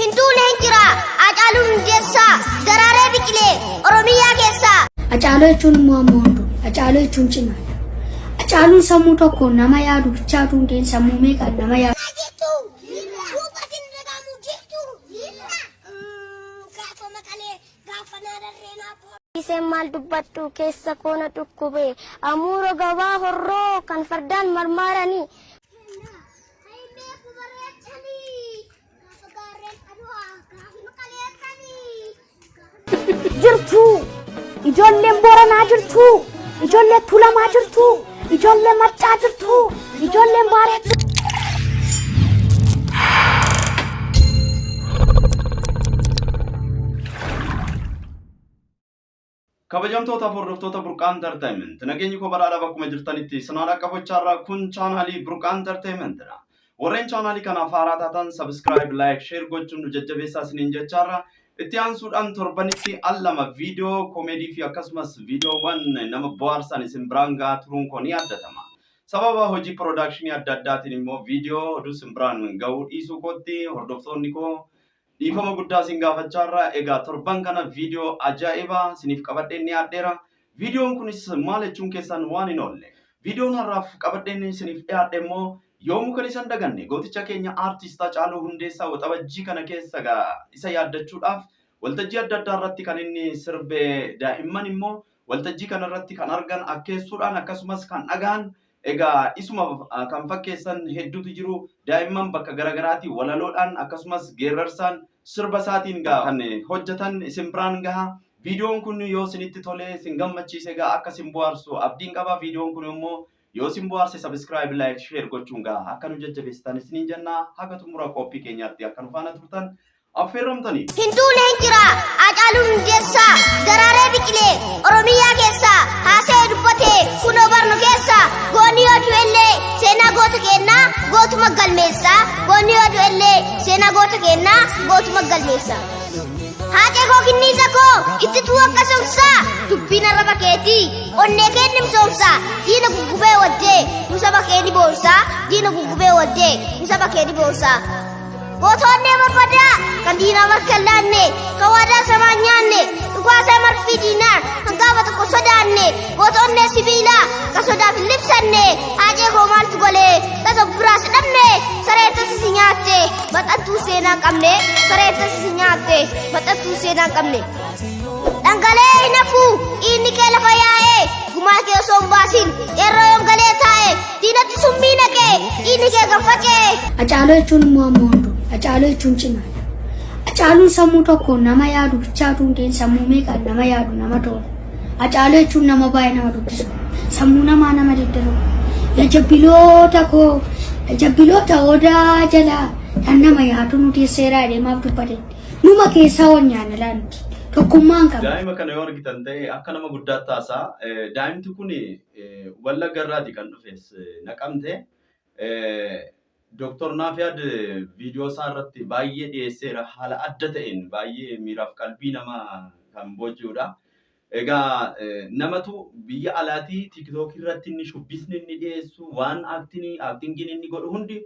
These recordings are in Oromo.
Hin duune hin jira Haacaaluun Hundeessaa daraaree biqilee Oromiyaa keessaa. Hacaaluu jechuun immoo amma hunduu. Hacaaluu jechuun cimaadha. Hacaaluun sammuu tokko nama yaadu bichaatu hin ta'in sammuu meeqaan nama yaadu. Iseen maal dubbadhu keessa koo na dhukkube amuura gabaa horroo kan fardaan marmaaranii. Jirtu ijoolleen Booranaa jirtu, ijoollee Tuulamaa jirtu, ijoollee Maccaa jirtu, ijoolleen Baareetu. Kabajamtoota fi hordoftoota Burqaa Entertainment, nageenyi koo badhaadhaa bakkuma jirtanitti sinaan akka gochaarraa. Kun chaanaalii Burqaa Entertainment dha. Warreen chaanaalii kanaaf haaraa taatan subscribe, like, share gochuun nu jajjabeessaa isiniin jechaarra. Itti aansuudhaan torbanitti al lama viidiyoo koomedii fi akkasumas viidiyoowwan nama bohaarsan isin biraan gahaa turuun koo ni yaaddatama. Sababa hojii piroodakshinii adda addaatiin immoo viidiyoo oduu isin biraan gahuu dhiisuu kootti hordoftoonni koo dhiifama guddaa isin gaafachaarra. Egaa torban kana viidiyoo ajaa'ibaa isiniif qabadheen dhiyaadheera. Viidiyoon kunis maal jechuun keessan waan hin oolle. Viidiyoon har'aaf qabadheen isiniif dhiyaadhe immoo yoomuu kan isan daganne gooticha keenya aartist Hacaaluu Hundeessaa Waxabajjii kana keessa isa yaaddachuudhaaf waltajjii adda addaa irratti kan inni sirbe, daa'imman immoo waltajjii kana irratti kan argan akkeessuudhaan akkasumas kan dhagahan egaa isuma kan fakkeessan hedduutu jiru. Daa'imman bakka garaagaraatii walaloodhaan akkasumas geerrarsaan sirba isaatiin kan hojjetan isin biraan gaha. Viidiyoon kun yoo isinitti tole, isin gammachiise, egaa akka isin bohaarsu abdiin qaba. Viidiyoon kun immoo yoo isin bohaarse subscribe, like, share gochuun gaha akka nu jajjabeessitan isiniin jenna. Haga xumura qophii keenyaatti akka nu faana turtan affeerramtanii. Hin duune hin jira Haacaaluun Hundeessaa daraaree biqilee Oromiyaa keessaa haasa'ee dubbatee kunoo barnu keessa. Goonni yoo du'ellee seenaa goota kennaa gootuma galmeessaa. Goonni yoo du'ellee seenaa goota kennaa gootuma galmeessaa. Haaqee koo, kinniisa koo, ittituu akka somsaa, dubbiin arraba keetii onnee kee ni misoomsaa. Diina guggubee waddee nu saba kee ni boonsaa. Diina guggubee waddee nu saba kee ni boonsaa. Gootoonnee barbadaa kan diinaa marka hin laanne, kan waadaa samaa hin nyaanne, dhukaasaa marfii diinaa kan gaafa tokko sodaanne, gootoonnee sibiilaa kan sodaaf hin libsanne. Haacee koo, maaltu golee tasa biraas dhabne? Saree tasi si nyaatte maxxantuu seenaa hin qabne. Saree tasi si nyaatte maxxantuu seenaa hin qabne. Dhangala'ee hin hafu dhiigni kee lafa yaa'ee, gumaa kee osoo hin baasin qeerroo yoom galee taa'e, diinatti summii naqee dhiigni kee kan faca'e. Hacaaluu jechuun immoo amma hunduu. Hacaaluu jechuun cimaadha. Hacaaluun sammuu tokko nama yaadu bichaatu hin ta'in sammuu meeqaan nama yaadu nama tola. Hacaaluu jechuun nama baay'ee nama dubbisu. Sammuu namaa nama diddiru. Jajjabbiloota koo, jajjabbiloota odaa jalaa kan nama yaadu nuti seeraa deemaaf dubbate. Numa keessaa wal nyaanna laa nuti. Tokkummaan qabna. Daa'ima kana yoo argitan ta'e akka nama guddaatti haasa'a. Daa'imti kun Wallagga irraati kan dhufes, Naqamte. Dooktor Naafiyaad viidiyoo isaa irratti baay'ee dhiyeesseera. Haala adda ta'een baay'ee miiraaf qalbii namaa kan booji'udha. Egaa namatu biyya alaatii TikTok irratti inni shubbisni inni dhiyeessu, waan actingiin inni godhu hundi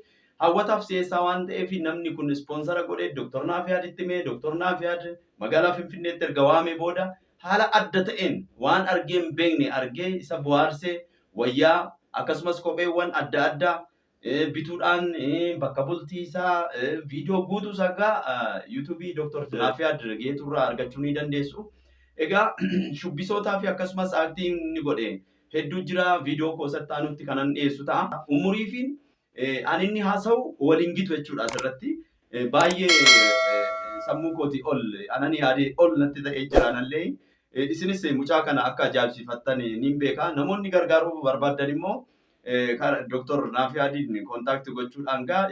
hawwataaf si'eessaa waan ta'eef, namni kun ispoonsara godhee Dooktor Naafiyaad itti himee, Dooktor Naafiyaad magaalaa Finfinneetti erga waamee booda haala adda ta'een waan argee hin beekne argee isa bohaarsee, wayyaa akkasumas kopheewwan adda addaa bituudhaan bakka bultii isaa viidiyoo guutuu isaa egaa yuutuubii Dooktor Naafiyaad Geeturraa argachuu ni dandeessu. Egaa shubbisootaa fi akkasumas aaktii inni godhe hedduu jira, viidiyoo koosatti aanutti kanan dhiyeessu ta'a. Umurii fi ani inni haasa'u waliin gitu jechuudha asirratti. Baay'ee sammuu kootii ol, anani yaadee ol natti ta'ee jira anallee. Isinis mucaa kana akka ajaa'ibsiifattan niin beeka. Namoonni gargaaruu barbaaddan immoo Dooktor Naafiyaadiin contact gochuudhaan gaa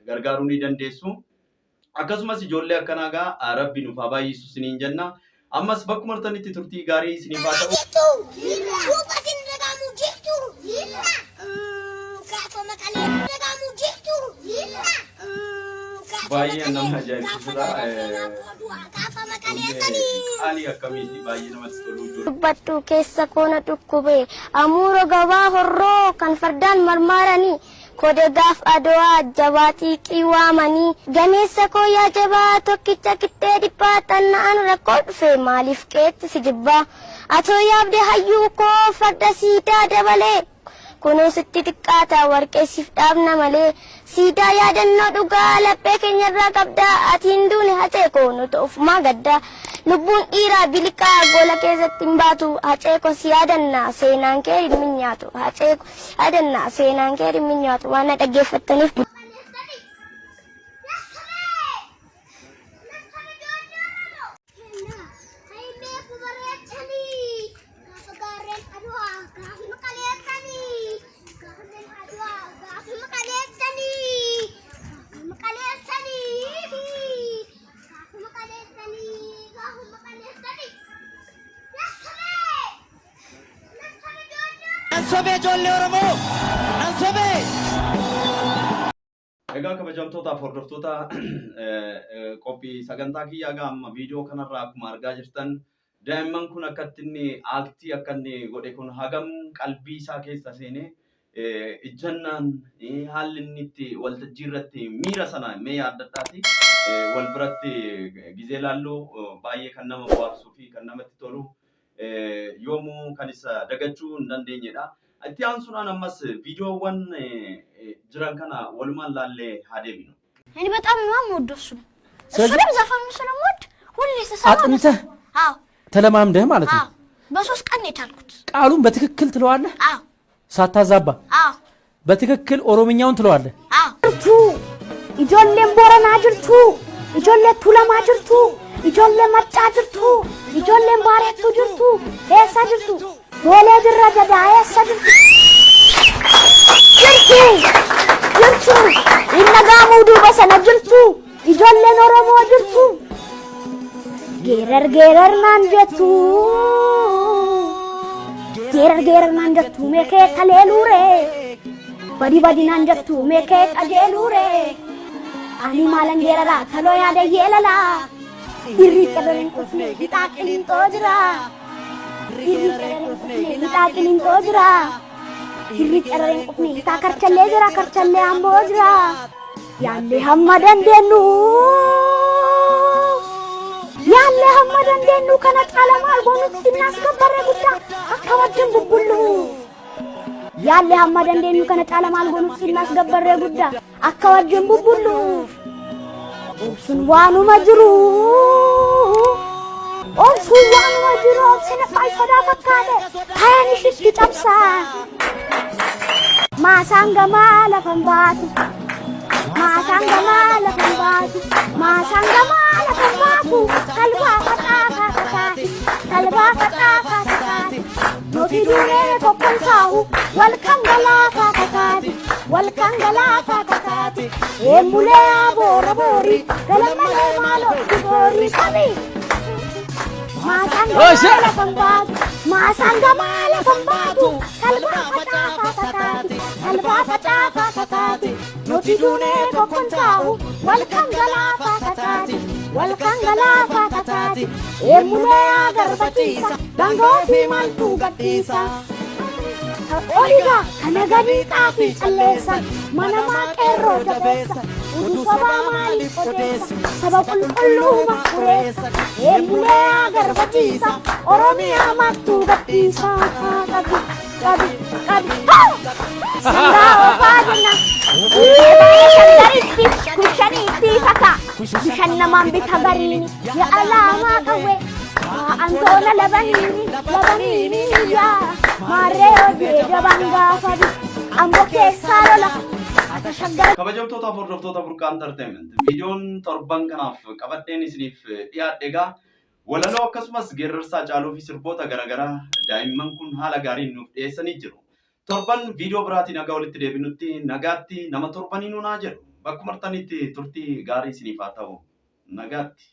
gargaaruu ni dandeessu. Akkasumas ijoollee akkanaa gaa Rabbi nuuf haa baay'isu isiniin jenna. Ammas bakkuma jirtanitti turtii gaarii isiniif haa ta'u. Jirtu dhagamu jirtu gaafa maqalee dhagamu jirtu gaafa. Baay'ee nama ajaa'ibsiisudha. Qaalii akkamiiti baay'ee namatti tolu ijoollee. Dubbadhu keessa koona dhukkube amuura gabaa horroo kan fardaan marmaaranii kode gaaf adowaa jabaa xiiqii waamanii gameessa koo yaa jabaa tokkicha qixxee dhibbaa xanna'aan rakkoo dhufe maaliif qeetti si jibbaa atoo yaabde hayyuu koo farda siidaa dabalee kunuu sitti xiqqaata warqee siif dhaabna malee siidaa yaadannoo dhugaa laphee keenyarraa qabdaa ati hin duune hacee koo nuti ofumaa gaddaa lubbuun dhiiraa biliqaa gola keessatti hin baatu hacee koo si yaadannaa seenaan kee hin nyaatu hacee koo si yaadannaa seenaan kee hin nyaatu waan na dhaggeeffattaniif. Nan sobee ijoollee Oromoo! Nan sobee! Egaa kabajamtootaaf hordoftoota qophii sagantaa kiyyaa egaa amma viidiyoo kanarraa akkuma argaa jirtan daa'imman kun akkatti inni aaktii akka inni godhe kun hagam qalbii isaa keessa seenee ijjannaan haalli inni itti waltajjii irratti miira sana mee yaaddadhaati wal biratti gizee laallu baay'ee kan nama bohaarsuu fi kan namatti tolu yoomuu kan isa dagachuu hin dandeenyedha. Itti aansuudhaan ammas viidiyoowwan jiran kana walumaan laallee haa deebinu. እኔ በጣም ነው የምወደው እሱን። ስለዚህ- እሱንም ዘፈኑን ስለምወድ ሁሌ ስሰማ አጥንተህ አዎ ተለማምደህ ማለት ነው። አዎ በ3 ቀን ነው የቻልኩት። ቃሉን በትክክል ትለዋለህ፣ አዎ ሳታዛባ አዎ በትክክል ኦሮምኛውን ትለዋለህ። አዎ Jirtu ijoolleen Booranaa jirtu, ijoollee Tuulamaa jirtu, ijoollee Maccaa jirtu, ijoolleen Baareettuu jirtu, eessa jirtu? Boolee Birra Dadaa eessa jirtu? Jirtu, jirtu, inna gaamuu duuba sana jirtu, ijoolleen Oromoo jirtu. Geerar geerar naan jettu, geerar geerar naan jettu meekee kaleeluuree. Badi badi naan jettu meekee qajeeluuree. Ani maalan geeraraa taloo yaada yeelalaa. Irri qeerroo hin qufne hixaa qilinxoo jira. Irri qeerroo hin qufne hixaa qilinxoo jira. Irri qeerroo hin qufne hixaa karchallee jira, karchallee amboo jira. Yaallee hamma dandeenyu. Yaallee hamma dandeenyu kana caala maal goonutti sinnaas gabbarree guddaa akka wajjin bubbullu. Yaallee hamma dandeenyu kana caala maal goonuuf sinnaas gabbarree guddaa akka wajjin bubbulluuf. Obsuun waanuma jiru. Obsuun waanuma jiru. Obsina sodaa fakkaate tayan ishitti cabsaa. Maasaan gamaa lafan baatu. Maasaan gamaa lafan baatu. Maasaan gamaa lafan baatu. Talbaa faxaa taati. Talbaa faxaa taati. Nuti duunee tokkon taa'u. Wal kan galaataa taati. Wal kan galaataa taati. Eembulee boora boori. Galammalee maaloo boori qabi. Maasaan gamaa lafan baatu. Maasaan gamaa lafan baatu. Talbaa faxaa taati. Talbaa faxaa taati. Nuti duunee tokkon taa'u. Wal kan galaataa taati. Wal kan galaataa taati. Eembulee garbatiisa. Dangoo fi maaltu gadhiisa. Oliga kana gadi xaafii calleessa. Mana qeerroo jabeessa. Uduu sabaa maaliif odeessa? Saba qulqulluu makkureessa. Eembulee garbatiisa. Oromiyaa mattuu gadhiisa. Qabi qabi qabi. Sangaa oofaa jenna. Shangaritti kushaniitti faka. Bishaan namaan bita gariini. Yaa alaamaa qawwee. Antoona labaniini labaniini yaa. Maarree hojii jabaan gaafa amboo keessaa lola. Kabajamtootaaf hordoftoota Burqaa Entertainment viidiyoon torban kanaaf qabadheen isiniif dhiyaadhe egaa walaloo akkasumas geerarsaa caaluu fi sirboota garaagaraa daa'imman kun haala gaariin nuuf dhiyeessanii jiru. Torban viidiyoo biraatiin nagaa walitti deebinutti nagaatti nama torbanii nuunaa jedhu bakkuma artanitti turtii gaarii isiniif haa ta'u nagaatti.